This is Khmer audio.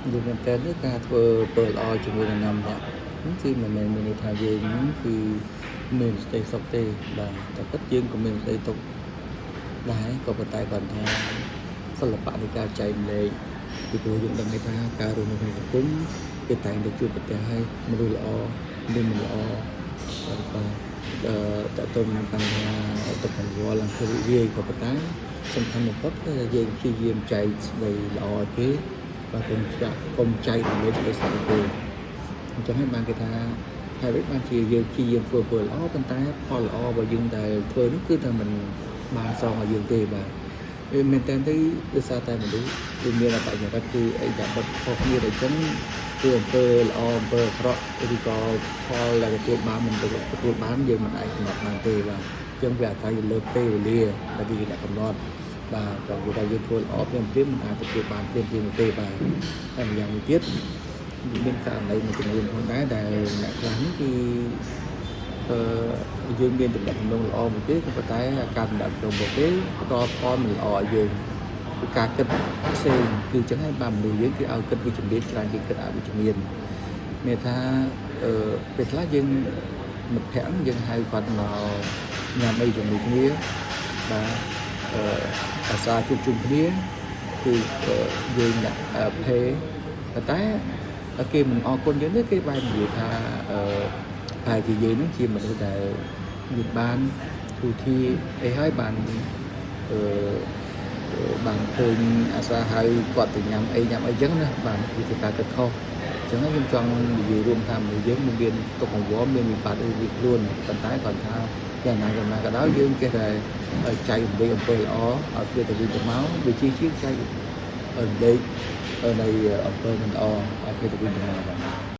និយាយមែនតើទៅការធ្វើអំពើល្អជាមួយនឹងណាម្នាក់គឺមិនមែនមានន័យថាយើងគឺមានស្ដីសុខទេបាទតែពិតយើងក៏មានស្ដីទុក្ខដែរក៏ប៉ុន្តែគាត់ថាសិល្បៈនៃការចែករំលែកពីព្រោះយើងដឹងថាការរស់នៅក្នុងសង្គមគេតែងតែជួបប្រទះឲ្យមនុស្សល្អមនុស្សមិនល្អបាទបាទអឺតើតើនឹងបញ្ហាទុក្ខកង្វល់អង្គវិរាយក៏ប៉ុន្តែសំខាន់បំផុតគឺយើងព្យាយាមចែកស្ដីល្អឲ្យគេ បាទកុំចាក់កុំចែករំលែកដោយសារគេអញ្ចឹងហើយបានគេថាហើយវិញបានជាយើងព្យាយាមធ្វើអំពើល្អប៉ុន្តែផលល្អរបស់យើងដែលធ្វើនោះគឺថាมันបានសងឲ្យយើងទេបាទវាមែនតើទៅដោយសារតែមនុស្សវាមានអបិយរិទ្ធគឺអីដែលបត់ខុសគ្នាអញ្ចឹងគឺអំពើល្អអំពើអាក្រក់ឬក៏ផលដែលទទួលបានមិនទទួលបានយើងមិនអាចកំណត់បានទេបាទអញ្ចឹងវាអាស្រ័យលើពេលវេលាដែលវាអ្នកកំណត់ បាទចង់និយាយថាយើងធ្វើល្អភ្លាមភ្លាមមិនអាចទទួលបានភ្លាមភ្លាមទេបាទហើយម្យ៉ាងមួយទៀតមានករណីមួយចំនួនផងដែរដែលអ្នកខ្លះនេះគឺអឺយើងមានទំនាក់ទំនងល្អមួយទេក៏ប៉ុន្តែការទំនាក់ទំនងរបស់គេផ្ដល់ផលមិនល្អឲ្យយើងគឺការគិតផ្សេងគឺអញ្ចឹងហើយបាទមនុស្សយើងគឺឲ្យគិតវិជ្ជមានច្រើនជាងគិតអវិជ្ជមានមានថាអឺពេលខ្លះយើងមិត្តភក្តិយើងហៅគាត់មកញ៉ាំអីជាមួយគ្នាបាទអឺអាសាជួបជុំគ្នាគឺយើងអ្នកភេប៉ុន្តែគេមិនអរគុណយើងទេគេបែរនិយាយថាអឺប្រហែលជាយើងនឹងជាមនុស្សដែលមានបានធូធាអីហើយបានអឺបានឃើញអាសាហៅគាត់ទៅញ៉ាំអីញ៉ាំអីចឹងណាបាទវាជាការគិតខុសអញ្ចឹងខ្ញុំចង់និយាយរួមថាមនុស្សយើងមិនមានទុក្ខកង្វល់មានវិបត្តិអីវាខ្លួនប៉ុន្តែគាត់ថាយ៉ាងណាយ៉ាងណាក៏ដោយយើងចេះតែចែករំលែកអំពើល្អឲ្យគេទៅវិញទៅមកវាជាជាងចែករំលែកនៃអំពើមិនល្អឲ្យគេទៅវិញទៅមកបាទ។